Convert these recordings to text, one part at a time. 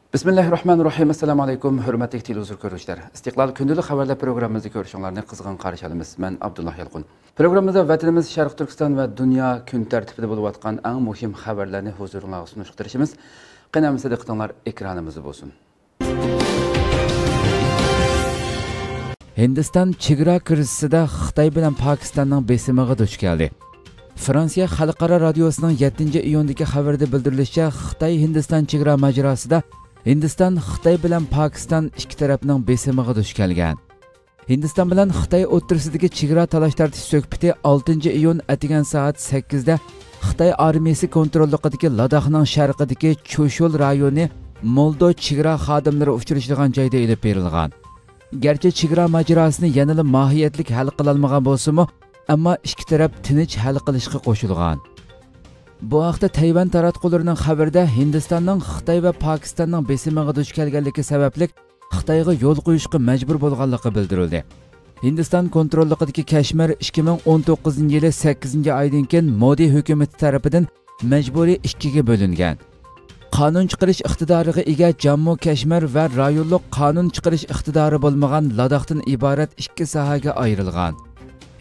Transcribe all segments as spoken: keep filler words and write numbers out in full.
بىسمىللاھىررەھمانىررەھىم. ئەسسالامۇ ئەلەيكۇم، ھۆرمەتلىك تېلېۋىزور كۆرۈشلەر. ئىستىقلال كۈندىلىك خەۋەرلەر پروگراممىمىزدا كۆرۈشۈڭلارنى قىزغىن قارشى ئالىمىز. مەن ئابدۇللا يالقۇن. پروگراممىمىزدا ۋەتىنىمىز شەرقىي تۈركىستان ۋە دۇنيا كۈن تەرتىپىدە بولۇۋاتقان ئەڭ مۇھىم خەۋەرلەرنى ھۇزۇرۇڭلارغا سۇنۇشقا تىرىشىمىز. قېنى ئەمىسە دىققىتىڭلار ئېكرانىمىزدا بولسۇن. ھىندىستان چېگرا كىرىزىسىدا خىتاي بىلەن پاكىستاننىڭ بېسىمىغا دۇچ كەلدى. فرانسىيە خەلقئارا رادىيوسىنىڭ يەتتىنچى ئىيۇندىكى خەۋىرىدە بىلدۈرۈلۈشىچە، خىتاي ھىندىستان چېگرا ماجىراسىدا ھىندىستان خىتاي بىلەن پاكىستان ئىككى تەرەپنىڭ بېسىمىغا دۇچ كەلگەن. ھىندىستان بىلەن خىتاي ئوتتۇرىسىدىكى چېگرا تالاش-تارتىش سۆھبىتى ئالتىنچى ئىيۇن ئەتىگەن سائەت سەككىزدە خىتاي ئارمىيىسى كونتروللۇقىدىكى لاداخنىڭ شەرقىدىكى چۇشۇل رايونى مولدو چېگرا خادىملىرى ئۇچرىشىدىغان جايدا ئېلىپ بېرىلغان. گەرچە چېگرا ماجىراسىنى يەنىلا ماھىيەتلىك ھەل قىلالمىغان بولسىمۇ، ئەمما ئىككى تەرەپ تىنچ ھەل قىلىشقا قوشۇلغان. بۇ ھەقتە تەيۋەن تاراتقۇلىرىنىڭ خەۋىرىدە ھىندىستاننىڭ خىتاي ۋە پاكىستاننىڭ بېسىمىغا دۇچ كەلگەنلىكى سەۋەبلىك خىتايغا يول قويۇشقا مەجبۇر بولغانلىقى بىلدۈرۈلدى. ھىندىستان كونتروللۇقىدىكى كەشمىر ئىككى مىڭ ئون توققۇزىنچى يىلى سەككىزىنچى ئايدىن كېيىن مودى ھۆكۈمىتى تەرىپىدىن مەجبۇرىي ئىككىگە بۆلۈنگەن. قانۇن چىقىرىش ئىقتىدارىغا ئىگە جاممۇ كەشمىر ۋە رايونلۇق قانۇن چىقىرىش ئىقتىدارى بولمىغان لاداختىن ئىبارەت ئىككى ساھەگە ئايرىلغان.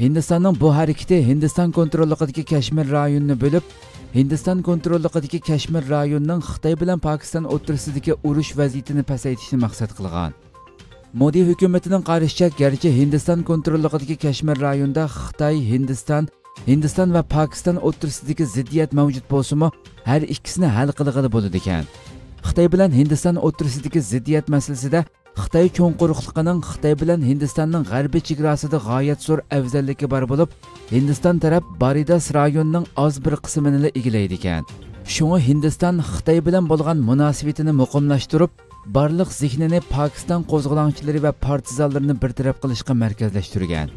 ھىندىستاننىڭ بۇ ھەرىكىتى ھىندىستان كونتروللۇقىدىكى كەشمىر رايونىنى بۆلۈپ، ھىندىستان كونتروللۇقىدىكى كەشمىر رايونىنىڭ خىتاي بىلەن پاكىستان ئوتتۇرىسىدىكى ئۇرۇش ۋەزىيىتىنى پەسەيتىشنى مەقسەت قىلغان. مودى ھۆكۈمىتىنىڭ قارىشىچە، گەرچە ھىندىستان كونتروللۇقىدىكى كەشمىر رايونىدا خىتاي، ھىندىستان، ھىندىستان ۋە پاكىستان ئوتتۇرىسىدىكى زىددىيەت مەۋجۇت بولسىمۇ، ھەر ئىككىسىنى ھەل قىلغىلى بولىدىكەن. خىتاي بىلەن ھىندىستان ئوتتۇرىسىدىكى زىددىيەت مەسىلىسىدە خىتاي چوڭ قۇرۇقلۇقىنىڭ خىتاي بىلەن ھىندىستاننىڭ غەربىي چېگراسىدا غايەت زور ئەۋزەللىكى بار بولۇپ، ھىندىستان تەرەپ بارىداس رايونىنىڭ ئاز بىر قىسمىنىلا ئىگىلەيدىكەن. شۇڭا ھىندىستان خىتاي بىلەن بولغان مۇناسىۋىتىنى مۇقىملاشتۇرۇپ، بارلىق زېھنىنى پاكىستان قوزغىلاڭچىلىرى ۋە پارتىزانلىرىنى بىر تەرەپ قىلىشقا مەركەزلەشتۈرگەن.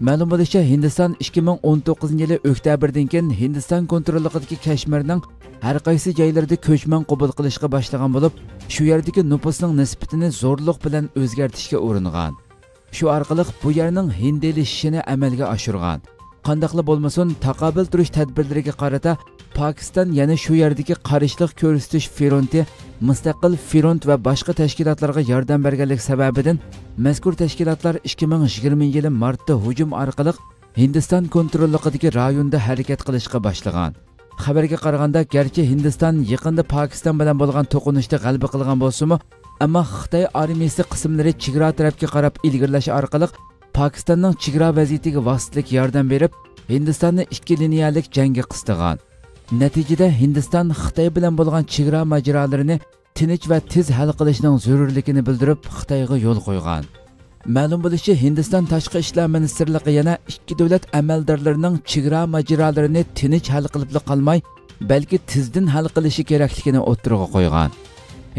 مەلۇم بولۇشىچە، ھىندىستان ئىككى مىڭ ئون توققۇزىنچى يىلى ئۆكتەبىردىن كېيىن ھىندىستان كونتروللۇقىدىكى كەشمىرنىڭ ھەر قايسى جايلىرىدا كۆچمەن قوبۇل قىلىشقا باشلىغان بولۇپ، شۇ يەردىكى نوپۇسنىڭ نىسبىتىنى زورلۇق بىلەن ئۆزگەرتىشكە ئۇرۇنغان. شۇ ئارقىلىق بۇ يەرنىڭ ھىندىلىشىشىنى ئەمەلگە ئاشۇرغان. قانداقلا بولمىسۇن، تاقابىل تۇرۇش تەدبىرلىرىگە قارىتا پاكىستان يەنە شۇ يەردىكى قارشىلىق كۆرسىتىش فرونتى، مۇستەقىل فرونت ۋە باشقا تەشكىلاتلارغا ياردەم بەرگەنلىكى سەۋەبىدىن، مەزكۇر تەشكىلاتلار ئىككى مىڭ يىگىرمىنچى يىلى مارتتا ھۇجۇم ئارقىلىق ھىندىستان كونتروللۇقىدىكى رايوندا ھەرىكەت قىلىشقا باشلىغان. خەۋەرگە قارىغاندا، گەرچە ھىندىستان يېقىندا پاكىستان بىلەن بولغان توقۇنۇشتا غەلىبە قىلغان بولسىمۇ، ئەمما خىتاي ئارمىيىسى قىسىملىرى چېگرا تەرەپكە قاراپ ئىلگىرىلەش ئارقىلىق پاكىستاننىڭ چېگرا ۋەزىيىتىگە ۋاسىتىلىك ياردەم بېرىپ، ھىندىستاننى ئىككى لىنىيەلىك جەڭگە قىستىغان. نەتىجىدە، ھىندىستان خىتاي بىلەن بولغان چېگرا ماجىرالىرىنى تىنچ ۋە تېز ھەل قىلىشنىڭ زۆرۈرلۈكىنى بىلدۈرۈپ، خىتايغا يول قويغان. مەلۇم بولۇشىچە، ھىندىستان تاشقى ئىشلار مىنىستىرلىقى يەنە ئىككى دۆلەت ئەمەلدارلىرىنىڭ چېگرا ماجىرالىرىنى تىنچ ھەل قىلىپلا قالماي، بەلكى تېزدىن ھەل قىلىشى كېرەكلىكىنى ئوتتۇرىغا قويغان.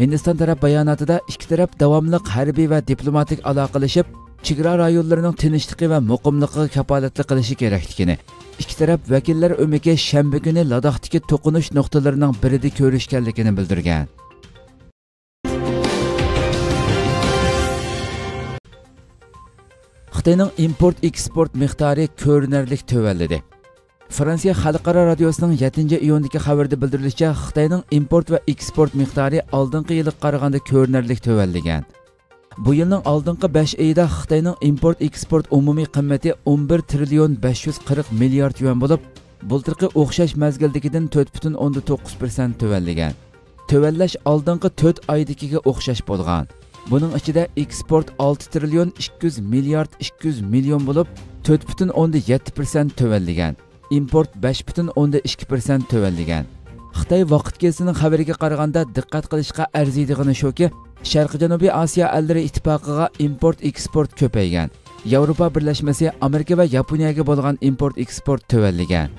ھىندىستان تەرەپ باياناتىدا ئىككى تەرەپ داۋاملىق ھەربىي ۋە دىپلوماتىك ئالاقىلىشىپ، چېگرا رايونلىرىنىڭ تىنچلىقى ۋە مۇقىملىقىغا كاپالەتلىك قىلىشى كېرەكلىكىنى، ئىككى تەرەپ ۋەكىللەر ئۆمىكى شەنبە كۈنى لاداختىكى توقۇنۇش نۇقتىلىرىنىڭ بىرىدە كۆرۈشكەنلىكىنى بىلدۈرگەن. خىتاينىڭ ئىمپورت ئېكسپورت مىقدارى كۆرۈنەرلىك تۆۋەنلىدى. فرانسىيە خەلقئارا رادىيوسىنىڭ يەتتىنچى ئىيۇندىكى خەۋىرىدە بىلدۈرۈلۈشىچە، خىتاينىڭ ئىمپورت ۋە ئېكسپورت مىقدارى ئالدىنقى يىلغا قارىغاندا كۆرۈنەرلىك تۆۋەنلىگەن. بۇ يىلنىڭ ئالدىنقى بەش ئېيىدا خىتاينىڭ ئىمپورت ئېكسپورت ئومۇمىي قىممىتى ئون بىر تىرىليون بەش يۈز قىرىق مىليارد يۈەن بولۇپ، بۇلتۇرقى ئوخشاش مەزگىلدىكىدىن تۆت پۈتۈن ئوندىن توققۇز پىرسەنت تۆۋەنلىگەن. تۆۋەنلەش ئالدىنقى تۆت ئايدىكىگە ئوخشاش بولغان. بۇنىڭ ئىچىدە ئېكسپورت ئالتە تىرىليون ئىككى يۈز مىليارد ئىككى يۈز مىليون بولۇپ، تۆت پۈتۈن ئوندىن يەتتە پىرسەنت تۆۋەنلىگەن. ئىمپورت بەش پۈتۈن ئوندىن ئىككى پىرسەنت تۆۋەنلىگەن. خىتاي ۋاقىت گېزىتىنىڭ خەۋىرىگە قارىغاندا، دىققەت قىلىشقا ئەرزىيدىغىنى شۇكى، شەرقىي جەنۇبىي ئاسىيا ئەللىرى ئىتتىپاقىغا ئىمپورت ئېكسپورت كۆپەيگەن. ياۋروپا بىرلەشمىسى، ئامېرىكا ۋە ياپونىيەگە بولغان ئىمپورت ئېكسپورت تۆۋەنلىگەن.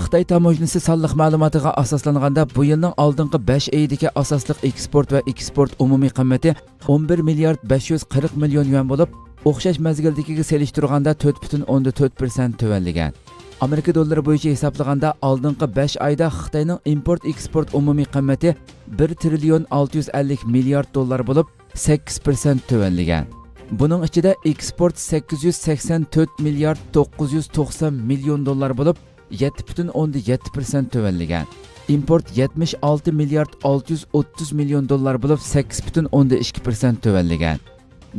خىتاي تاموژنىسى سانلىق مەلۇماتىغا ئاساسلانغاندا، بۇ يىلنىڭ ئالدىنقى بەش ئېيىدىكى ئاساسلىق ئېكسپورت ۋە ئېكسپورت ئومۇمىي قىممىتى ئون بىر مىليارد بەش يۈز قىرىق مىليون يۈەن بولۇپ، ئوخشاش مەزگىلدىكىگە سېلىشتۇرغاندا تۆت پۈتۈن ئوندىن تۆت پىرسەنت تۆۋەنلىگەن. ئامېرىكا دوللىرى بويىچە ھېسابلىغاندا، ئالدىنقى بەش ئايدا خىتاينىڭ ئىمپورت ئېكسپورت ئومۇمىي قىممىتى بىر تىرىليون ئالتە يۈز ئەللىك مىليارد دوللار بولۇپ، سەككىز پىرسەنت تۆۋەنلىگەن. بۇنىڭ ئىچىدە ئېكسپورت سەككىز يۈز سەكسەن تۆت مىليارد توققۇز يۈز توقسان مىليون دوللار بولۇپ، يەتتە پۈتۈن ئوندىن يەتتە پىرسەنت تۆۋەنلىگەن. ئىمپورت يەتمىش ئالتە مىليارد ئالتە يۈز ئوتتۇز مىليون دوللار بولۇپ، سەككىز پۈتۈن ئوندىن ئىككى پىرسەنت تۆۋەنلىگەن.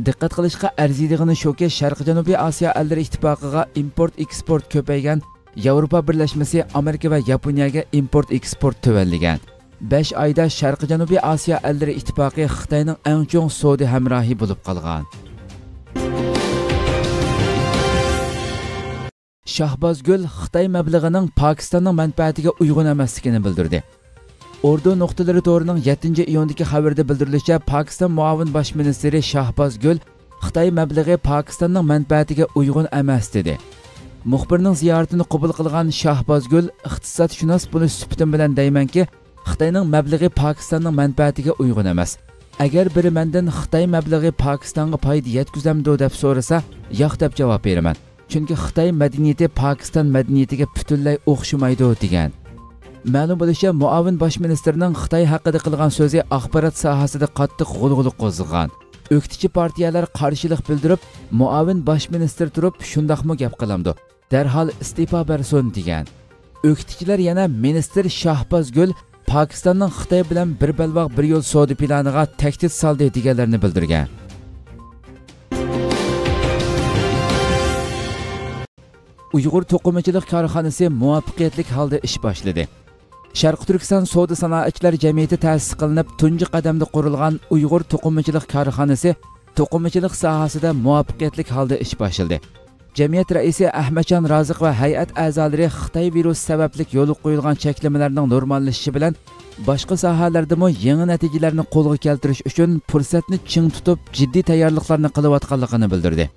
دىققەت قىلىشقا ئەرزىيدىغىنى شۇكى، شەرقىي جەنۇبىي ئاسىيا ئەللىرى ئىتتىپاقىغا ئىمپورت ئېكسپورت كۆپەيگەن، ياۋروپا بىرلەشمىسى ئامېرىكا ۋە ياپونىيەگە ئىمپورت ئېكسپورت تۆۋەنلىگەن. بەش ئايدا شەرقىي جەنۇبىي ئاسىيا ئەللىرى ئىتتىپاقى خىتاينىڭ ئەڭ چوڭ سودا ھەمراھى بولۇپ قالغان. شاھبازگۈل خىتاي مەبلىغىنىڭ پاكىستاننىڭ مەنپەئەتىگە ئۇيغۇن ئەمەسلىكىنى بىلدۈردى. ئوردۇ نۇقتىلىرى تورىنىڭ يەتتىنچى ئىيۇندىكى خەۋىرىدە بىلدۈرۈلۈشىچە، پاكىستان مۇئاۋىن باش مىنىستىرى شاھبازگۈل خىتاي مەبلىغى پاكىستاننىڭ مەنپەئەتىگە ئۇيغۇن ئەمەس، دېدى. مۇخبىرنىڭ زىيارىتىنى قوبۇل قىلغان شاھبازگۈل، ئىقتىسادشۇناس بولۇش سۈپىتىم بىلەن دەيمەنكى، خىتاينىڭ مەبلىغى پاكىستاننىڭ مەنپەئەتىگە ئۇيغۇن ئەمەس. ئەگەر بىرى مەندىن خىتاي مەبلىغى پاكىستانغا پايدا يەتكۈزەمدۇ دەپ سورىسا، ياق دەپ جاۋاب بېرىمەن. چۈنكى خىتاي مەدەنىيىتى پاكىستان مەدەنىيىتىگە پۈتۈنلەي ئوخشىمايدۇ، دېگەن. مەلۇم بولۇشىچە، مۇئاۋىن باش مىنىستىرنىڭ خىتاي ھەققىدە قىلغان سۆزى ئاخبارات ساھەسىدە قاتتىق غۇلغۇلا قوزغىغان. ئۆكتىچى پارتىيەلەر قارشىلىق بىلدۈرۈپ، مۇئاۋىن باش مىنىستىر تۇرۇپ شۇنداقمۇ گەپ قىلامدۇ؟ دەرھال ئىستېپا بەرسۇن، دېگەن. ئۆكتىچىلەر يەنە مىنىستىر شاھبازگۈل پاكىستاننىڭ خىتاي بىلەن بىر بەلباغ بىر يول سودا پىلانىغا تەھدىت سالدى دېگەنلىرىنى بىلدۈرگەن. ئۇيغۇر توقۇمىچىلىق كارخانىسى مۇۋەپپەقىيەتلىك ھالدا ئىش باشلىدى. شەرقىي تۈركىستان سودا سانائەتچىلەر جەمئىيىتى تەسىس قىلىنىپ، تۇنجى قەدەمدە قۇرۇلغان ئۇيغۇر توقۇمىچىلىق كارخانىسى توقۇمىچىلىق ساھەسىدە مۇۋەپپەقىيەتلىك ھالدا ئىش باشلىدى. جەمئىيەت رەئىسى ئەھمەتجان رازىق ۋە ھەيئەت ئەزالىرى خىتاي ۋىرۇسى سەۋەبلىك يولغا قويۇلغان چەكلىمىلەرنىڭ نورماللىشىشى بىلەن باشقا ساھەلەردىمۇ يېڭى نەتىجىلەرنى قولغا كەلتۈرۈش ئۈچۈن پۇرسەتنى چىڭ تۇتۇپ، جىددىي تەييارلىقلارنى قىلىۋاتقانلىقىنى بىلدۈردى.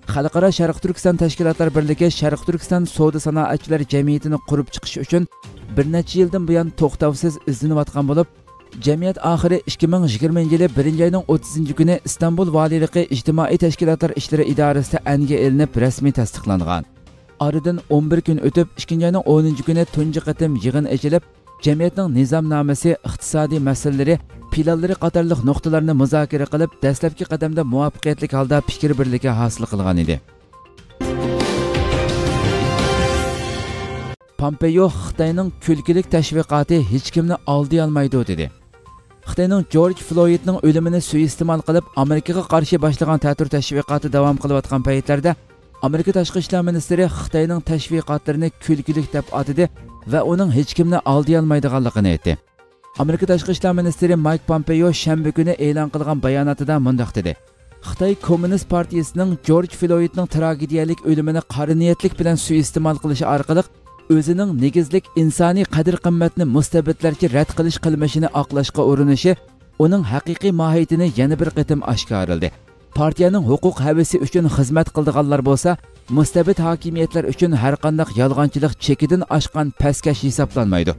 خەلقئارا شەرقىي تۈركىستان تەشكىلاتلار بىرلىكى شەرقىي تۈركىستان سودا سانائەتچىلەر جەمئىيىتىنى قۇرۇپ چىقىش ئۈچۈن بىر نەچچە يىلدىن بۇيان توختاۋسىز ئىزدىنىۋاتقان بولۇپ، جەمئىيەت ئاخىرى ئىككى مىڭ يىگىرمىنچى يىلى بىرىنچى ئاينىڭ ئوتتۇزىنچى كۈنى ئىستانبۇل ۋالىيلىقى ئىجتىمائىي تەشكىلاتلار ئىشلىرى ئىدارىسىدە ئەنگە ئېلىنىپ رەسمىي تەستىقلانغان. ئارىدىن ئون بىر كۈن ئۆتۈپ، ئىككىنچى ئاينىڭ ئونىنچى كۈنى تۇنجى قېتىم يىغىن ئېچىلىپ، جەمئىيەتنىڭ نىزامنامىسى، ئىقتىسادىي مەسىلىلىرى، پىلانلىرى قاتارلىق نۇقتىلارنى مۇزاكىرە قىلىپ، دەسلەپكى قەدەمدە مۇۋەپپەقىيەتلىك ھالدا پىكىر بىرلىكى ھاسىل قىلغان ئىدى. پامپېيو خىتاينىڭ كۈلكىلىك تەشۋىقاتى ھېچكىمنى ئالدىيالمايدۇ، دېدى. خىتاينىڭ جورج فلويدنىڭ ئۆلۈمىنى سۇيىئىستېمال قىلىپ، ئامېرىكىغا قارشى باشلىغان تەتۈر تەشۋىقاتى داۋام قىلىۋاتقان پەيتلەردە، ئامېرىكا تاشقى ئىشلار مىنىستىرى خىتاينىڭ تەشۋىقاتلىرىنى كۈلكىلىك دەپ ئاتىدى ۋە ئۇنىڭ ھېچكىمنى ئالدىيالمايدىغانلىقىنى ئېيتتى. ئامېرىكا تاشقى ئىشلار مىنىستىرى مايك پامپېيو شەنبە كۈنى ئېلان قىلغان باياناتىدا مۇنداق دېدى: «خىتاي كوممۇنىست پارتىيىسىنىڭ جورج فلويدنىڭ تراگېدىيەلىك ئۆلۈمىنى قارا نىيەتلىك بىلەن سۇيىئىستېمال قىلىشى ئارقىلىق ئۆزىنىڭ نېگىزلىك ئىنسانىي قەدىر-قىممەتنى مۇستەبىتلەرچە رەت قىلىش قىلمىشىنى ئاقلاشقا ئۇرۇنۇشى ئۇنىڭ ھەقىقىي ماھىيىتىنى يەنە بىر قېتىم ئاشكارىلىدى. پارتىيەنىڭ ھوقۇق ھەۋىسى ئۈچۈن خىزمەت قىلىدىغانلار بولسا، مۇستەبىت ھاكىمىيەتلەر ئۈچۈن ھەرقانداق يالغانچىلىق چېكىدىن ئاشقان پەسكەش ھېسابلانمايدۇ.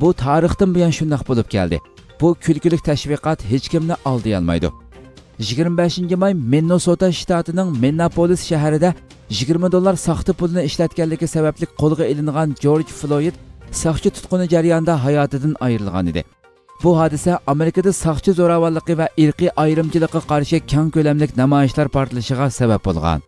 بۇ تارىختىن بۇيان شۇنداق بولۇپ كەلدى. بۇ كۈلكىلىك تەشۋىقات ھېچكىمنى ئالدىيالمايدۇ.» يىگىرمە بەشىنچى ماي مىننېسوتا شتاتىنىڭ مىنناپولىس شەھىرىدە يىگىرمە دوللار ساختا پۇلنى ئىشلەتكەنلىكى سەۋەبلىك قولغا ئېلىنغان جورج فلويد ساقچى تۇتقۇنى جەريانىدا ھاياتىدىن ئايرىلغان ئىدى. بۇ ھادىسە ئامېرىكىدا ساقچى زوراۋانلىقى ۋە ئىرقىي ئايرىمچىلىققا قارشى كەڭ كۆلەملىك نامايىشلار پارتلىشىغا سەۋەب بولغان.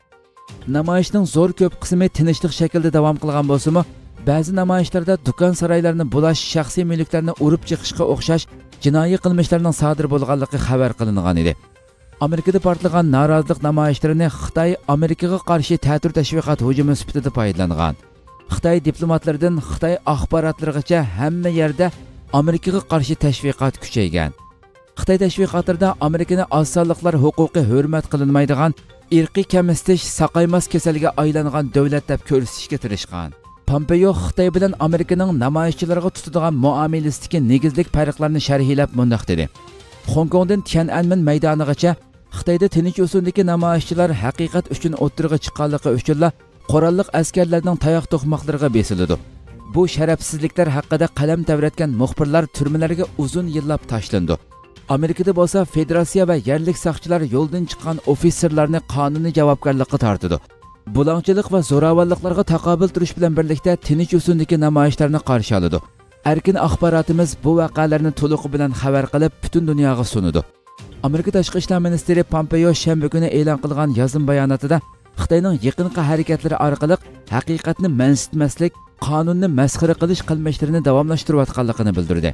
نامايىشنىڭ زور كۆپ قىسمى تىنچلىق شەكلىدە داۋام قىلغان بولسىمۇ، بەزى نامايىشلاردا دۇكان سارايلارنى بۇلاش، شەخسىي مۈلۈكلەرنى ئۇرۇپ چېقىشقا ئوخشاش جىنايى قىلمىشلارنىڭ سادىر بولغانلىقى خەۋەر قىلىنغان ئىدى. ئامېرىكىدا پارتلىغان نارازىلىق نامايىشلىرىنى خىتاي ئامېرىكىغا قارشى تەتۈر تەشۋىقات ھۇجۇمى سۈپىتىدە پايدىلانغان. خىتاي دىپلوماتلىرىدىن خىتاي ئاخباراتلىرىغىچە ھەممە يەردە ئامېرىكىغا قارشى تەشۋىقات كۈچەيگەن. خىتاي تەشۋىقاتلىرىدا ئامېرىكىنى ئاز سانلىقلار ھوقۇقى ھۆرمەت قىلىنمايدىغان، ئىرقىي كەمسىتىش، ساقايماس كېسەلگە ئايلانغان دۆلەت دەپ كۆرسىتىشكە تىرىشقان. پامپېيو خىتاي بىلەن ئامېرىكىنىڭ نامايىشچىلارغا تۇتىدىغان مۇئامىلىسىدىكى نېگىزلىك پەرقلەرنى شەرھلەپ مۇنداق دېدى: «خوڭكوڭدىن تيەنئەنمېن مەيدانىغىچە خىتايدا تىنچ ئۇسۇلدىكى نامايىشچىلار ھەقىقەت ئۈچۈن ئوتتۇرىغا چىققانلىقى ئۈچۈنلا قوراللىق ئەسكەرلەرنىڭ تاياق توقماقلىرىغا بېسىلىدۇ. بۇ شەرەپسىزلىكلەر ھەققىدە قەلەم تەۋرەتكەن مۇخبىرلار تۈرمىلەرگە ئۇزۇن يىللاپ تاشلىنىدۇ. ئامېرىكىدا بولسا فېدېراتسىيە ۋە يەرلىك ساقچىلار يولدىن چىققان ئوفىتسېرلارنى قانۇنىي جاۋابكارلىققا تارتىدۇ. بۇلاڭچىلىق ۋە زوراۋانلىقلارغا تاقابىل تۇرۇش بىلەن بىرلىكتە تىنچ ئۇسۇلدىكى نامايىشلارنى قارشى ئالىدۇ. ئەركىن ئاخباراتىمىز بۇ ۋەقەلەرنى تولۇقى بىلەن خەۋەر قىلىپ، پۈتۈن دۇنياغا سۇنىدۇ.» ئامېرىكا تاشقى ئىشلار مىنىستىرى پامپېيو شەنبە كۈنى ئېلان قىلغان يازما باياناتىدا، خىتاينىڭ يېقىنقى ھەرىكەتلىرى ئارقىلىق ھەقىقەتنى مەنسىتمەسلىك، قانۇننى مەسخىرە قىلىش قىلمىشلىرىنى داۋاملاشتۇرۇۋاتقانلىقىنى بىلدۈردى.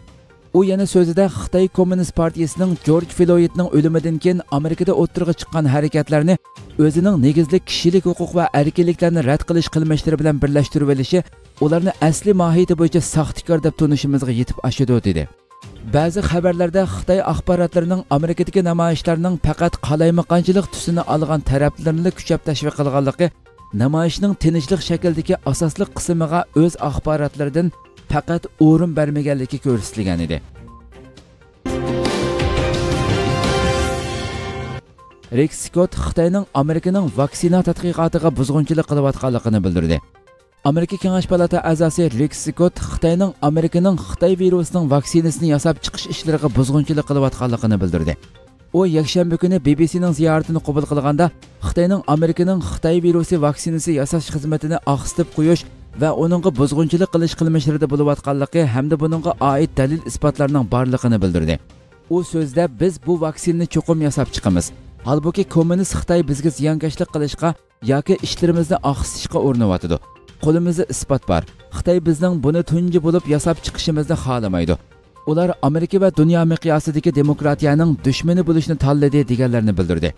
ئۇ يەنە سۆزىدە خىتاي كوممۇنىست پارتىيىسىنىڭ جورج فلويدنىڭ ئۆلۈمىدىن كېيىن ئامېرىكىدا ئوتتۇرىغا چىققان ھەرىكەتلەرنى ئۆزىنىڭ نېگىزلىك كىشىلىك ھوقۇق ۋە ئەركىنلىكلەرنى رەت قىلىش قىلمىشلىرى بىلەن بىرلەشتۈرۈۋېلىشى ئۇلارنى ئەسلى ماھىيىتى بويىچە ساختىكار دەپ تونۇشىمىزغا يېتىپ ئاشىدۇ، دېدى. بەزى خەۋەرلەردە خىتاي ئاخباراتلىرىنىڭ ئامېرىكىدىكى نامايىشلارنىڭ پەقەت قالايمىقانچىلىق تۈسىنى ئالغان تەرەپلىرىنىلا كۈچەپ تەشۋىق قىلغانلىقى، نامايىشنىڭ تىنچلىق شەكلىدىكى ئاساسلىق قىسمىغا ئۆز ئاخباراتلىرىدىن پەقەت ئورۇن بەرمىگەنلىكى كۆرسىتىلگەن ئىدى. رىك سكوت خىتاينىڭ ئامېرىكىنىڭ ۋاكسىنا تەتقىقاتىغا بۇزغۇنچىلىق قىلىۋاتقانلىقىنى بىلدۈردى. ئامېرىكا كېڭەش پالاتا ئەزاسى رىك سكوت خىتاينىڭ ئامېرىكىنىڭ خىتاي ۋىرۇسىنىڭ ۋاكسىنىسىنى ياساپ چىقىش ئىشلىرىغا بۇزغۇنچىلىق قىلىۋاتقانلىقىنى بىلدۈردى. ئۇ يەكشەنبە كۈنى بى بى سىنىڭ زىيارىتىنى قوبۇل قىلغاندا، خىتاينىڭ ئامېرىكىنىڭ خىتاي ۋىرۇسى ۋاكسىنىسى ياساش خىزمىتىنى ئاقسىتىپ قويۇش ۋە ئۇنىڭغا بۇزغۇنچىلىق قىلىش قىلمىشلىرىدا بولۇۋاتقانلىقى ھەمدە بۇنىڭغا ئائىت دەلىل-ئىسپاتلارنىڭ بارلىقىنى بىلدۈردى. ئۇ سۆزىدە، بىز بۇ ۋاكسىنىنى چوقۇم ياساپ چىقىمىز. ھالبۇكى، كوممۇنىست خىتاي بىزگە زىيانكەشلىك قىلىشقا ياكى ئىشلىرىمىزنى ئاقسىتىشقا ئۇرۇنۇۋاتىدۇ. قولىمىزدا ئىسپات بار. خىتاي بىزنىڭ بۇنى تۇنجى بولۇپ ياساپ چىقىشىمىزنى خالىمايدۇ. ئۇلار ئامېرىكا ۋە دۇنيا مىقياسىدىكى دېموكراتىيەنىڭ دۈشمىنى بولۇشنى تاللىدى، دېگەنلەرنى بىلدۈردى.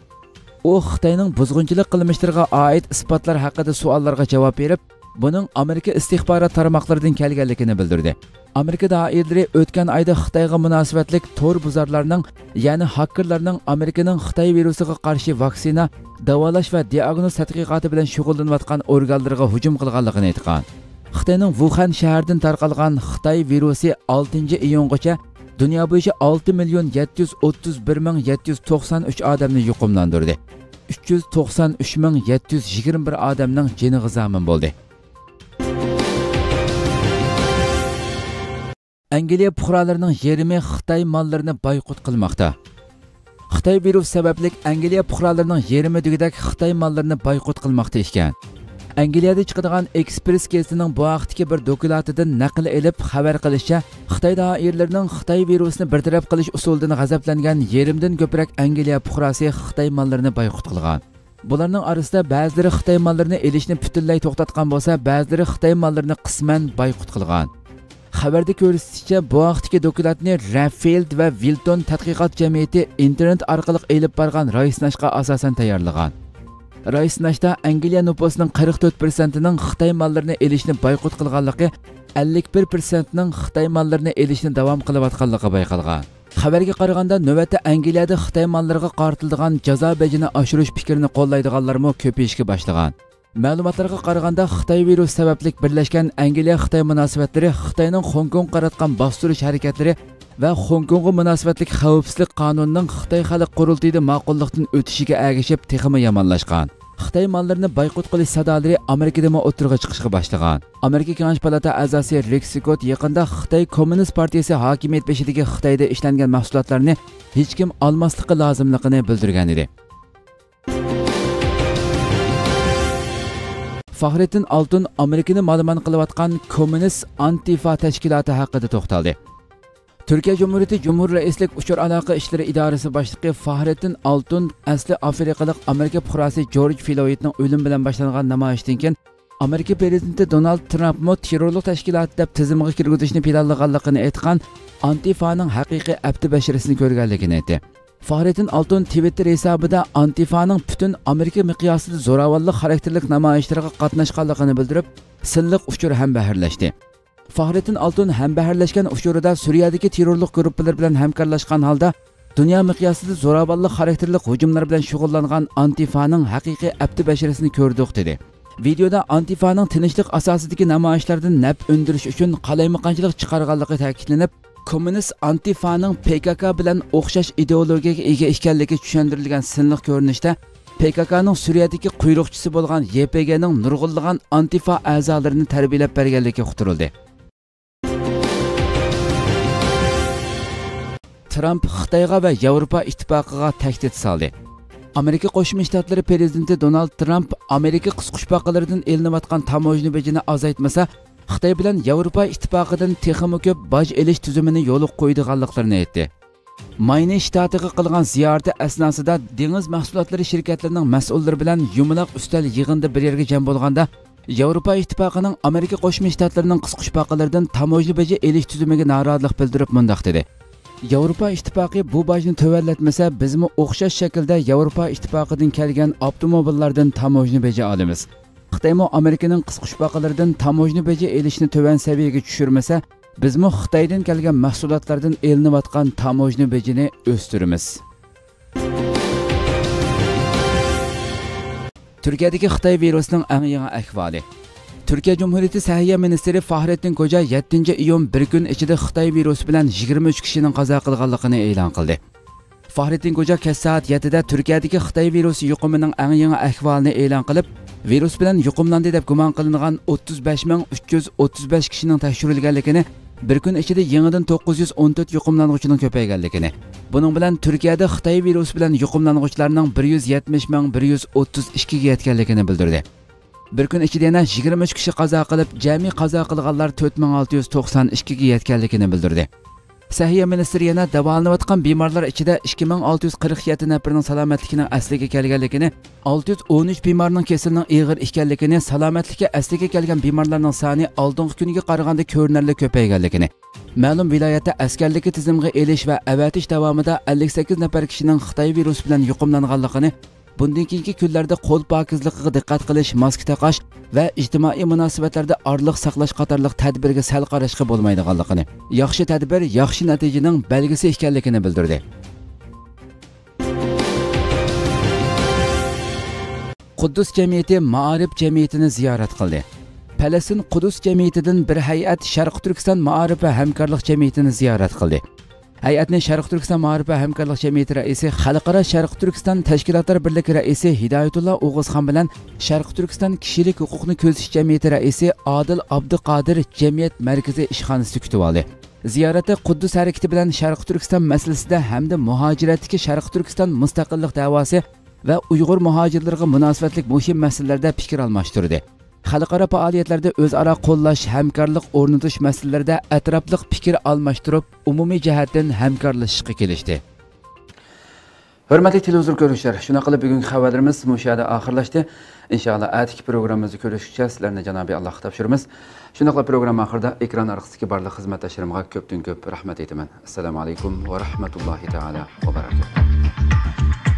ئۇ خىتاينىڭ بۇزغۇنچىلىق قىلمىشلىرىغا ئائىت ئىسپاتلار ھەققىدە سوئاللارغا جاۋاب بېرىپ، بۇنىڭ ئامېرىكا ئىستىخبارات تارماقلىرىدىن كەلگەنلىكىنى بىلدۈردى. ئامېرىكا دائىرىلىرى ئۆتكەن ئايدا خىتايغا مۇناسىۋەتلىك تور بۇزارلارنىڭ، يەنى ھاككېرلارنىڭ ئامېرىكىنىڭ خىتاي ۋىرۇسىغا قارشى ۋاكسىنا داۋالاش ۋە دىئاگنوز تەتقىقاتى بىلەن شۇغۇللىنىۋاتقان ئورگانلىرىغا ھۇجۇم قىلغانلىقىنى ئېيتقان. خىتاينىڭ ۋۇخەن شەھىرىدىن تارقالغان خىتاي ۋىرۇسى ئالتىنچى ئىيۇنغىچە دۇنيا بويىچە ئالتە مىليون يەتتە يۈز ئوتتۇز بىر مىڭ يەتتە يۈز توقسان ئۈچ ئادەمنى يۇقۇملاندۇردى. ئۈچ يۈز توقسان ئۈچ مىڭ يەتتە يۈز يىگىرمە بىر ئادەمنىڭ جېنىغا زامىن بولدى. ئەنگلىيە پۇقرالىرىنىڭ يېرىمى خىتاي ماللىرىنى بايقۇت قىلماقتا. خىتاي ۋىرۇسى سەۋەبلىك ئەنگلىيە پۇقرالىرىنىڭ يېرىمى دېگۈدەك خىتاي ماللىرىنى بايقۇت قىلماقتا ئىكەن. ئەنگلىيەدە چىقىدىغان ئېكسپرېس گېزىتىنىڭ بۇ ھەقتىكى بىر دوكلاتىدىن نەقىل ئېلىپ خەۋەر قىلىشىچە، خىتاي دائىرىلىرىنىڭ خىتاي ۋىرۇسىنى بىر تەرەپ قىلىش ئۇسۇلىدىن غەزەپلەنگەن يېرىمدىن كۆپرەك ئەنگلىيە پۇقراسى خىتاي ماللىرىنى بايقۇت قىلغان. بۇلارنىڭ ئارىسىدا بەزىلىرى خىتاي ماللىرىنى ئېلىشنى پۈتۈنلەي توختاتقان بولسا، بەزىلىرى خىتاي ماللىرىنى قىسمەن بايقۇت قىلغان. خەۋەردە كۆرسىتىلىشىچە، بۇ ھەقتىكى دوكلاتنى رەففىيېلد ۋە ۋىلتون تەتقىقات جەمئىيىتى ئىنتېرنېت ئارقىلىق ئېلىپ بارغان راي سىناشقا ئاساسەن تەييارلىغان. راي سىناشتا ئەنگلىيە نوپۇسىنىڭ قىرىق تۆت پىرسەنتىنىڭ خىتاي ماللىرىنى ئېلىشنى بايقۇت قىلغانلىقى، ئەللىك بىر پىرسەنتنىڭ خىتاي ماللىرىنى ئېلىشنى داۋام قىلىۋاتقانلىقى بايقالغان. خەۋەرگە قارىغاندا، نۆۋەتتە ئەنگلىيەدە خىتاي ماللىرىغا قارىتىلىدىغان جازا بېجىنى ئاشۇرۇش پىكرىنى قوللايدىغانلارمۇ كۆپىيىشكە باشلىغان. مەلۇماتلارغا قارىغاندا، خىتاي ۋىرۇسى سەۋەبلىك بىرلەشكەن ئەنگلىيە-خىتاي مۇناسىۋەتلىرى خىتاينىڭ خوڭكوڭغا قاراتقان باستۇرۇش ھەرىكەتلىرى ۋە خوڭكوڭغا مۇناسىۋەتلىك خەۋپسىزلىك قانۇنىنىڭ خىتاي خەلق قۇرۇلتىيىدا ماقۇللۇقتىن ئۆتۈشىگە ئەگىشىپ تېخىمۇ يامانلاشقان. خىتاي ماللىرىنى بايقۇت قىلىش سادالىرى ئامېرىكىدىمۇ ئوتتۇرىغا چىقىشقا باشلىغان. ئامېرىكا كېڭەش پالاتا ئەزاسى رىك سكوت يېقىندا خىتاي كوممۇنىست پارتىيىسى ھاكىمىيەت بېشىدىكى خىتايدا ئىشلەنگەن مەھسۇلاتلارنى ھېچكىم ئالماسلىقى لازىملىقىنى بىلدۈرگەن ئىدى. فاخرىددىن ئالتۇن ئامېرىكىنى مالىمان قىلىۋاتقان كوممۇنىست ئانتىفا تەشكىلاتى ھەققىدە توختالدى. تۈركىيە جۇمھۇرىيىتى جۇمھۇر رەئىسلىك ئۇچۇر ئالاقە ئىشلىرى ئىدارىسى باشلىقى فاخرىددىن ئالتۇن ئەسلى ئافرىقىلىق ئامېرىكا پۇقراسى جورج فلويدنىڭ ئۆلۈمى بىلەن باشلانغان نامايىشتىن كېيىن ئامېرىكا پىرېزىدېنتى دونالد ترامپمۇ تېررورلۇق تەشكىلاتى دەپ تىزىمغا كىرگۈزۈشنى پىلانلىغانلىقىنى ئېيتقان ئانتىفانىڭ ھەقىقىي ئەپتى بەشىرىسىنى كۆرگەنلىكىنى ئېيتتى. فاخرىددىن ئالتۇن تىۋىتتېر ھېسابىدا ئانتىفانىڭ پۈتۈن ئامېرىكا مىقياسىدا زوراۋانلىق خاراكتېرلىك نامايىشلىرىغا قاتناشقانلىقىنى بىلدۈرۈپ، سىنلىق ئۇچۇر ھەمبەھىرلەشتى. فاخرىددىن ئالتۇن ھەمبەھىرلەشكەن ئۇچۇرىدا سۈرىيەدىكى تېررورلۇق گۇرۇپپىلىرى بىلەن ھەمكارلاشقان ھالدا دۇنيا مىقياسىدا زوراۋانلىق خاراكتېرلىك ھۇجۇملار بىلەن شۇغۇللانغان ئانتىفانىڭ ھەقىقىي ئەپتى بەشىرىسىنى كۆردۇق، دېدى. ۋىدېيودا ئانتىفانىڭ تىنچلىق ئاساسىدىكى نامايىشلاردىن نەپ ئۈندۈرۈش ئۈچۈن قالايمىقانچىلىق چىقارغانلىقى تەكىتلىنىپ، كوممۇنىست ئانتىفانىڭ پې كې كې بىلەن ئوخشاش ئىدېئولوگىيەگە ئىگە ئىكەنلىكى چۈشەندۈرۈلگەن سىنلىق كۆرۈنۈشتە، پې كې كېنىڭ سۈرىيەدىكى قۇيرۇقچىسى بولغان يې پې گېنىڭ نۇرغۇنلىغان ئانتىفا ئەزالىرىنى تەربىيەلەپ بەرگەنلىكى ئۇقتۇرۇلدى. ترامپ خىتايغا ۋە ياۋروپا ئىتتىپاقىغا تەھدىت سالدى. ئامېرىكا قوشما شتاتلىرى پىرېزىدېنتى دونالد ترامپ ئامېرىكا قىسقۇچپاقىلىرىدىن ئېلىنىۋاتقان تاموژنا بېجىنى ئازايتمىسا، خىتاي بىلەن ياۋروپا ئىتتىپاقىدىن تېخىمۇ كۆپ باج ئېلىش تۈزۈمىنى يولغا قويىدىغانلىقلىرىنى ئېيتتى. ماينى شتاتىغا قىلغان زىيارىتى ئەسناسىدا دېڭىز مەھسۇلاتلىرى شىركەتلىرىنىڭ مەسئۇللىرى بىلەن يۇمىلاق ئۈستەل يىغىنىدا بىر يەرگە جەم بولغاندا، ياۋروپا ئىتتىپاقىنىڭ ئامېرىكا قوشما شتاتلىرىنىڭ قىسقۇچپاقىلىرىدىن تاموژنا بېجى ئېلىش تۈزۈمىگە نارازىلىق بىلدۈرۈپ مۇنداق دېدى: ياۋروپا ئىتتىپاقى بۇ باجنى تۆۋەنلەتمىسە، بىزمۇ ئوخشاش شەكىلدە ياۋروپا ئىتتىپاقىدىن كەلگەن ئاپتوموبىللاردىن تاموژنا بېجى ئالىمىز. خىتايمۇ ئامېرىكىنىڭ قىسقۇچپاقىلىرىدىن تاموژنا بېجى ئېلىشنى تۆۋەن سەۋىيەگە چۈشۈرمىسە، بىزمۇ خىتايدىن كەلگەن مەھسۇلاتلاردىن ئېلىنىۋاتقان تاموژنا بېجىنى ئۆستۈرىمىز. تۈركىيەدىكى خىتاي ۋىرۇسىنىڭ ئەڭ يېڭى ئەھۋالى. تۈركىيە جۇمھۇرىيىتى سەھىيە مىنىستىرى فاھرېتتىن كوجا يەتتىنچى ئىيۇن بىر كۈن ئىچىدە خىتاي ۋىرۇسى بىلەن يىگىرمە ئۈچ كىشىنىڭ قازا قىلغانلىقىنى ئېلان قىلدى. فاھرېتتىن كوجا كەچ سائەت يەتتىدە تۈركىيەدىكى خىتاي ۋىرۇسى يۇقۇمىنىڭ ئەڭ يېڭى ئەھۋالىنى ئېلان قىلىپ، ۋىرۇس بىلەن يۇقۇملاندى دەپ گۇمان قىلىنغان ئوتتۇز بەش مىڭ ئۈچ يۈز ئوتتۇز بەش كىشىنىڭ تەكشۈرۈلگەنلىكىنى، بىر كۈن ئىچىدە يېڭىدىن توققۇز يۈز ئون تۆت يۇقۇملانغۇچىنىڭ كۆپەيگەنلىكىنى، بۇنىڭ بىلەن تۈركىيەدە خىتاي ۋىرۇسى بىلەن يۇقۇملانغۇچىلارنىڭ بىر يۈز يەتمىش مىڭ بىر يۈز ئوتتۇز ئىككىگە يەتكەنلىكىنى بىلدۈردى. بىر كۈن ئىچىدە يەنە يىگىرمە ئۈچ كىشى قازا قىلىپ، جەمئىي قازا قىلغانلار تۆت مىڭ ئالتە يۈز توقسان ئىككىگە يەتكەنلىكىنى بىلدۈردى. سەھىيە مىنىستىرى يەنە داۋالىنىۋاتقان بىمارلار ئىچىدە ئىككى مىڭ ئالتە يۈز قىرىق يەتتە نەپىرىنىڭ سالامەتلىكىنىڭ ئەسلىگە كەلگەنلىكىنى، ئالتە يۈز ئون ئۈچ بىمارنىڭ كېسىلىنىڭ ئېغىر ئىكەنلىكىنى، سالامەتلىكى ئەسلىگە كەلگەن بىمارلارنىڭ سانى ئالدىنقى كۈنگە قارىغاندا كۆرۈنەرلىك كۆپەيگەنلىكىنى، مەلۇم ۋىلايەتتە ئەسكەرلىككە تىزىمغا ئېلىش ۋە ئەۋەتىش داۋامىدا ئەللىك سەككىز نەپەر كىشىنىڭ خىتاي ۋىرۇسى بىلەن يۇقۇملانغانلىقىنى، بۇندىن كېيىنكى كۈنلەردە قول پاكىزلىقىغا دىققەت قىلىش، ماسكا تاقاش ۋە ئىجتىمائىي مۇناسىۋەتلەردە ئارىلىق ساقلاش قاتارلىق تەدبىرگە سەل قاراشقا بولمايدىغانلىقىنى، ياخشى تەدبىر ياخشى نەتىجىنىڭ بەلگىسى ئىكەنلىكىنى بىلدۈردى. قۇددۇس جەمئىيىتى مائارىپ جەمئىيىتىنى زىيارەت قىلدى. پەلەستىن قۇددۇس جەمئىيىتىدىن بىر ھەيئەت شەرقىي تۈركىستان مائارىپ ۋە ھەمكارلىق جەمئىيىتىنى زىيارەت قىلدى. ھەيئەتنى شەرقىي تۈركىستان مائارىپ ۋە ھەمكارلىق جەمئىيىتى رەئىسى، خەلقئارا شەرقىي تۈركىستان تەشكىلاتلار بىرلىكى رەئىسى ھىدايەتۇللا ئوغۇزخان بىلەن شەرقىي تۈركىستان كىشىلىك ھوقۇقنى كۆزىتىش جەمئىيىتى رەئىسى ئادىل ئابدۇقادىر جەمئىيەت مەركىزى ئىشخانىسىدا كۈتۈۋالدى. زىيارەتتە قۇددۇس ھەرىكىتى بىلەن شەرقىي تۈركىستان مەسىلىسىدە ھەمدە مۇھاجىرەتتىكى شەرقىي تۈركىستان مۇستەقىللىق دەۋاسى ۋە ئۇيغۇر مۇھاجىرلىرىغا مۇناسىۋەتلىك مۇھىم مەسىلىلەردە پىكىر ئالماشتۇردى. خەلقئارا پائالىيەتلەردە ئۆزئارا قوللاش، ھەمكارلىق ئورنىتىش مەسىلىلىرىدە ئەتراپلىق پىكىر ئالماشتۇرۇپ، ئومۇمىي جەھەتتىن ھەمكارلىشىشقا كېلىشتى. ھۆرمەتلىك تېلېۋىزور كۆرۈشلەر، شۇنداق قىلىپ بۈگۈنكى خەۋەرلىرىمىز مۇشۇ يەردە ئاخىرلاشتى. ئىنشائاللا، ئەتىكى پروگراممىمىزدا كۆرۈشكىچە سىلەرنى جانابى ئاللاھقا تاپشۇرىمىز. شۇنداقلا پروگرامما ئاخىرىدا ئېكران ئارقىسىدىكى بارلىق خىزمەتداشلىرىمغا كۆپتىن كۆپ رەھمەت ئېيتىمەن. ئەسسالامۇ ئەلەيكۇم ۋە رەھمەتۇللاھى تائالا ۋە بەرەكاتۇھ.